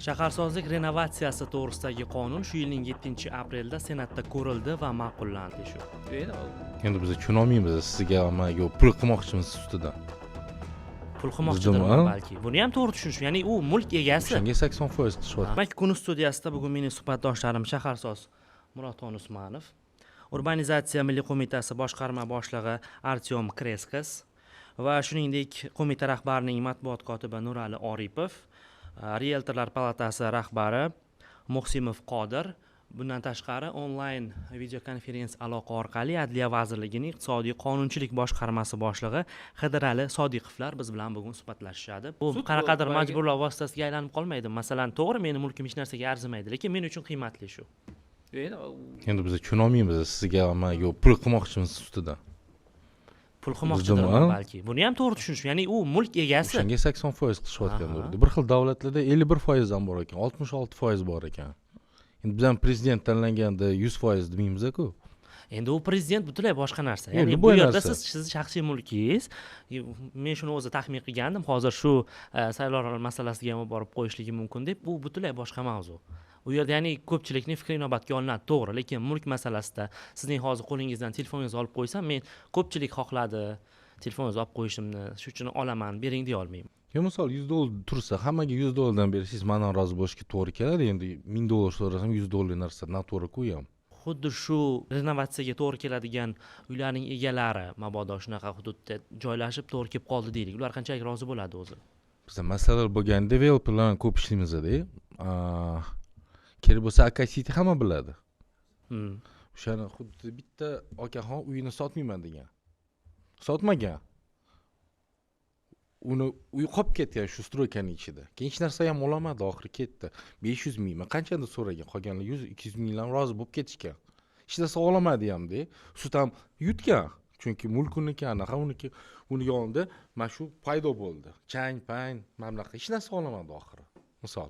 Shaharsozlik renovatsiyasi to'g'risidagi qonun shu yilning 7-aprelda Senatda ko'rildi va ma'qullandi shu. Endi biz tushunolmaymiz, sizga nima yo pul qilmoqchimiz ustidan. Pul qilmoqchidirman Bizdami? balki. Buni ham to'g'ri tushunish, ya'ni u mulk egasi. O'shanga 80% qilishyapti. Demak, Kun studiyasida bugun mening suhbatdoshlarim shaharsoz Murodxon Usmonov, Urbanizatsiya milliy qo'mitasi boshqarma boshlig'i Artyom Kreskas va shuningdek qo'mita rahbarining matbuot kotibi Nurali Oripov, Rieltorlar palatasi rahbari Muhsimov Qodir. Bundan tashqari, onlayn videokonferens aloqa orqali Adliya vazirligining iqtisodiy qonunchilik boshqarmasi boshlig'i Xidirali Sodiqovlar biz bilan bugun suhbatlashishadi. Bu Sud qanaqadir majburlov vositasiga aylanib qolmaydi. Masalan, to'g'ri, meni mulkim hech narsaga arzimaydi, lekin men uchun qiymatli shu. Endi Endi biz tushunolmaymiz, sizga nima yo pul qilmoqchimiz ustidan. Pul qilmoqchidirman Bizdami? balki. Buni ham to'g'ri tushunish, ya'ni u mulk egasi. O'shanga 80% qilishyapgan. Bir xil davlatlarda 51% ham bor ekan, 66% bor ekan. Endi biz ham prezident tanlanganda 100% demaymiz-ku. Endi u prezident butunlay boshqa narsa. Yo'q, Ya'ni bu любой yerda narsa. siz, sizni shaxsiy mulkingiz. Men shuni o'zi taxmin qilgandim, hozir shu saylovlar masalasiga ham borib qo'yishligi mumkin deb. Bu butunlay boshqa mavzu. U yerda, ya'ni, ko'pchilikning fikri inobatga olinadi, to'g'ri, lekin mulk masalasida sizning hozir qo'lingizdan telefoningizni olib qo'ysam, men ko'pchilik xohladi telefoningizni olib qo'yishimni, shu uchun olaman, bering deya olmayman. Yo, misol, 100 dollar tursa, hammaga 100 dollardan bersangiz, mandan rozi bo'lishga to'g'ri keladi. Endi 1000 dollar so'rasam, 100 dollar narsa noto'g'ri-ku u ham. Xuddi shu renovatsiyaga to'g'ri keladigan uylarning egalari mabodo shunaqa hududda joylashib, to'g'ri kelib qoldi deylik, ular qanchalik rozi bo'ladi o'zi? Bizda masalalar bo'lgan, developerlar bilan ko'p ishlaymizda. Kerak bo'lsa, Aka City hamma biladi. O'shani xuddi bitta okaxon uyini sotmayman degan, sotmagan. Uni uyi qolib ketgan shu стройка ni ichida. Keyin hech narsa ham ololmadi, oxiri ketdi. 500 mingmi, qanchadir so'ragan, qolganlar 100-200 mingdan rozi bo'lib ketishgan. Hech narsa ololmadi hamda sud ham yutgan, chunki mulk uniki, anaqa uniki. Uni yonida mana shu paydo bo'ldi, chang pang, mana bunaqa, hech narsa ololmadi oxiri, misol.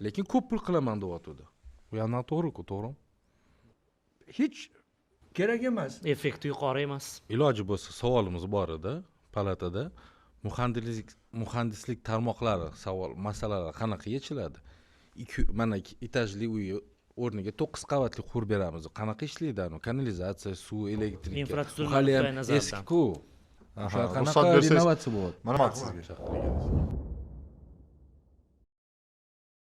Lekin ko'p pul qilaman deyotgandi. U ham noto'g'riku, to'g'rimi? Hech kerak emas. Effekti yuqori emas. Iloji bo'lsa, savolimiz bor edi palatada: muhandislik tarmoqlari savol masalalari qanaqa yechiladi? Ikki, mana, ikki etajli uy o'rniga to'qqiz qavatli qurib beramiz, qanaqa ishlaydi anavi kanalizatsiya, suv, elektrik? Infratuzilma Haliyam nuqtai nazaridan. eskiku. O'sha Ruxsat qanaqa bersangiz- renovatsiya bo'lyapti? Marhamat sizga.